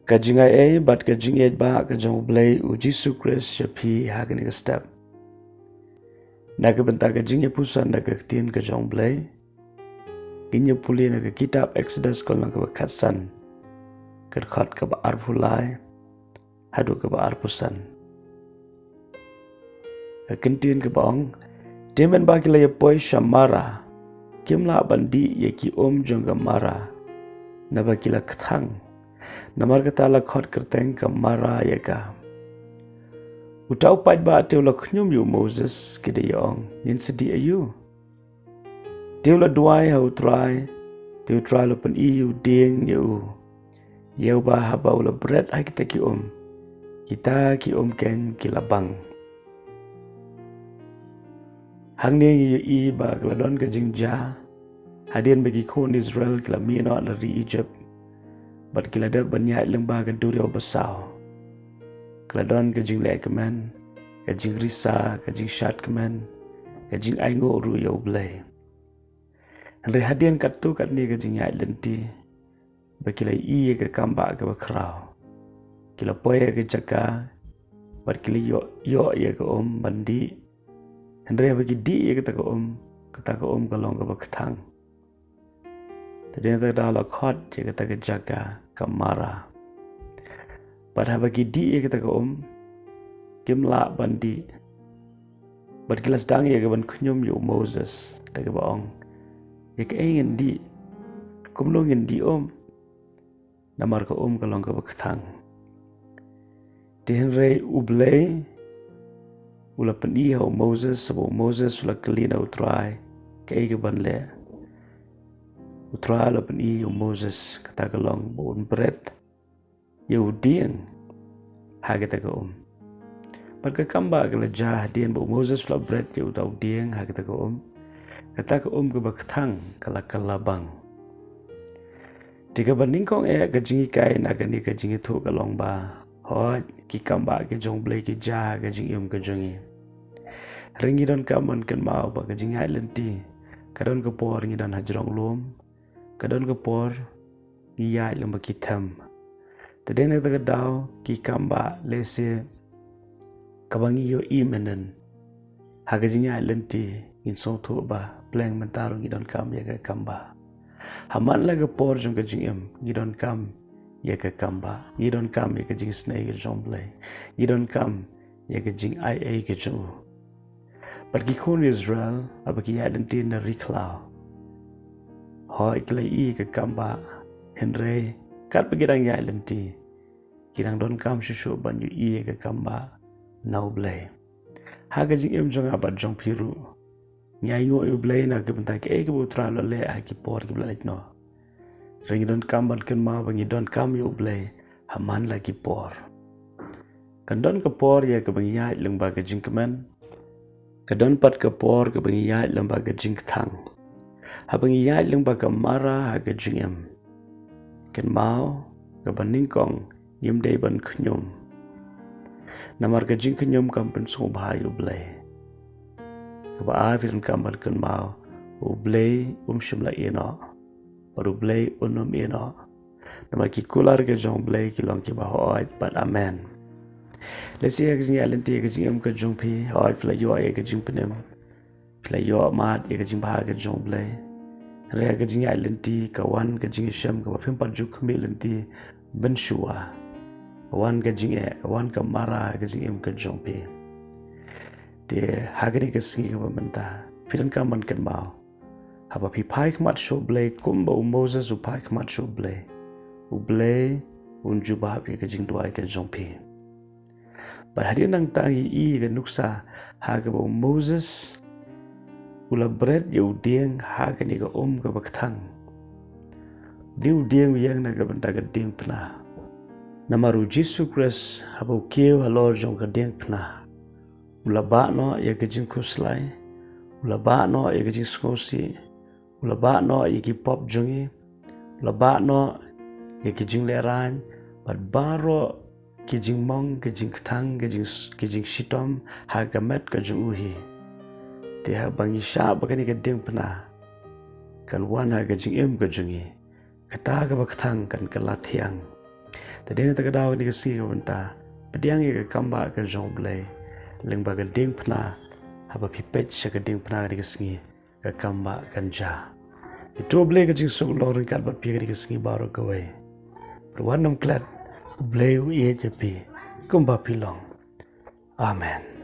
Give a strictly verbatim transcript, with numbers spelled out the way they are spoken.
Ka jingaiei bad ka jingïaid ba ka jong U Blei U Jisu Khrist sha phi ha kane ka step. Na ka bynta ka jingïapuson na ka ktien ka jong U Blei, ngin ïa pule na ka kitab Exodus ka lynnong kaba khatsan, ka dkhot kaba arphew lai haduh kaba arphew san. Ka ktien kaba ong, te mynba ki la ïa poi sha Mara, kim lah ban dih ïa ki um jong ka Mara, naba ki la kthang. Namar kata la khot kyrteng ka Mara ïa ka. Uta u paidbah te u la khñium ïa u Moses, ki da ïa ong, ngin sa dih aïu? Te u la duwai ha U Trai, te U Trai u la pyni ïa u dieng ïa u, ïa uba haba u la bret ha kita ki um, kita ki um keiñ ki la bang. Hangne ngi ïohi ba ka la don ka jingjia hadien ba ki khun Israel ki la mih noh na ri Egypt, bad ki la dep ban ïaid lyngba ka duriaw basaw. Ka la don ka jingleh kmen, ka jingrisa, ka jingshad kmen, ka jingainguh ruh ïa U Blei. Hynrei hadien katto katne ka jingïaid lynti, ba ki la ïohi ïa ka kambah kaba khraw, ki la poi ïa ka jaka bad ki la ïoh, ïoh ïa ka um ban dih. Hynrei haba ki dih ïa kata ka um, kata ka um ka long kaba kthang. Te dei na kata ka daw la khot ïa kata ka jaka ka Mara. Bad haba ki dih ïa kata ka um, kim lah ban dih. Bad ki la sdang ïa ka ban khñium ïa u Moses, da kaba ong, ïa kaei ngin dih? Kumno ngin dih um? Namar ka um ka long kaba kthang. Te hynrei U Blei u la pyni ha u Moses, haba u Moses u la kylli na U Trai kaei ka ban leh. U Trai u la pyni ïa u Moses, kata ka long ba un bret ïa u dieng ha kata ka um. Bad ka kambah ka la jia hadien ba u Moses u la bret ïa uta u dieng ha kata ka um. Kata ka um kaba kthang ka la kylla bang. Te kaba nyngkong eh ka jinghikai na kane ka jingïathuh ka long ba, hooid, ki kambah ki jong U Blei ki jia ha ka jingim ka jong ngi. Hynrei ngi donkam ban kynmaw ba ka jingïaid lynti, ka don ka por ngi don hajrong lum, ka don ka por ngi ïaid lyngba ki them. Te dei na kata ka daw ki kambah, lehse kaba ngi ïohi mynnin ha ka jingïaid lynti, ngin sngewthuh ba pleng mynta ruh ngi donkam ïa ka kambah. Ha man la ka por jong ka jingim ngi donkam ïa ka kambah, ngi donkam ïa ka jingisynei ka jong U Blei, ngi donkam ïa ka jingaiei ka jong u. Bad ki khun Israel, haba ki ïaid lynti na ri khlaw, hooid, ki la ïohi ïa ka kambah, hynrei katba ki dang ïaid lynti, ki dang donkam shuh shuh ban ïohi ïa ka kambah na U Blei. Ha ka jingim jong nga bad jong phi ruh, ngi ainguh ïa U Blei na ka bynta kaei kaba U Trai u la leh ha ki por kiba la leit noh. Hynrei ngi donkam ban kynmaw ba ngi donkam ïa U Blei ha man la ki por. Kan don ka por ïa kaba ngi ïaid lyngba ka jingkmen, ka don pat ka por kaba ngi ïaid lyngba ka jingkthang. Haba ngi ïaid lyngba ka Mara ha ka jingim, kynmaw, kaba nyngkong, ngim dei ban khñium. Namar ka jingkhñium kam pynsngewbha ïa U Blei. Kaba ar, phi donkam ban kynmaw, U Blei um shym la ïehnoh, bad U Blei un ym ïehnoh. Namar ki kular ka jong U Blei ki long kiba hooid bad amen. Lehse ha ka jingïaid lynti ka jingim ka jong phi, hooid, phi la ïoh ïa ka jingpynim, phi la ïoh mad ïa ka jingbha ka jong U Blei. Hynrei ha ka jingïaid lynti ka wan ka jingïashem kaba phim pat ju khmih lynti mynshuwa. Ka wan ka jingeh, ka wan ka Mara ha ka jingim ka jong phi. Te ha kane ka sngi kaba mynta, phi donkam ban kynmaw, haba phi phai khmat sha U Blei kumba u Moses u phai khmat sha U Blei, U Blei un jubab ïa ka jingduwai ka jong phi. Bad hadien nangta ngi ïohi ka nuksa ha kaba u Moses u la bret ïa u dieng ha kane ka um kaba kthang. Dei u dieng u ïeng na ka bynta ka diengphna. Namar u Jisu Khrist haba u kiew halor jong ka diengphna, u la bah noh ïa ka jingkhuslai, u la bah noh ïa ka jingsngewsih, u la bah noh ïa ki pop jong ngi, u la bah noh ïa ki jinglehrain, bad baroh ki jingmong, ki jingkthang, ki jing, ki jingshitom ha ka met ka jong u hi. Te haba ngi shah ba kane ka diengphna kan wan ha ka jingim ka jong ngi, kata kaba kthang kan kylla thiang. Te dei na kata ka daw kane ka sngi kaba mynta, pdiang ïa ka kambah ka jong U Blei lyngba ka diengphna, haba phi peit sha ka diengphna kane ka sngi, ka kambah kan jia. Ïa to U Blei ka jingsuk long ryngkat bad phi kane ka sngi baroh kawei. Bad wat nym klet, U Blei u ïeit ïa phi kumba phi long. Amen.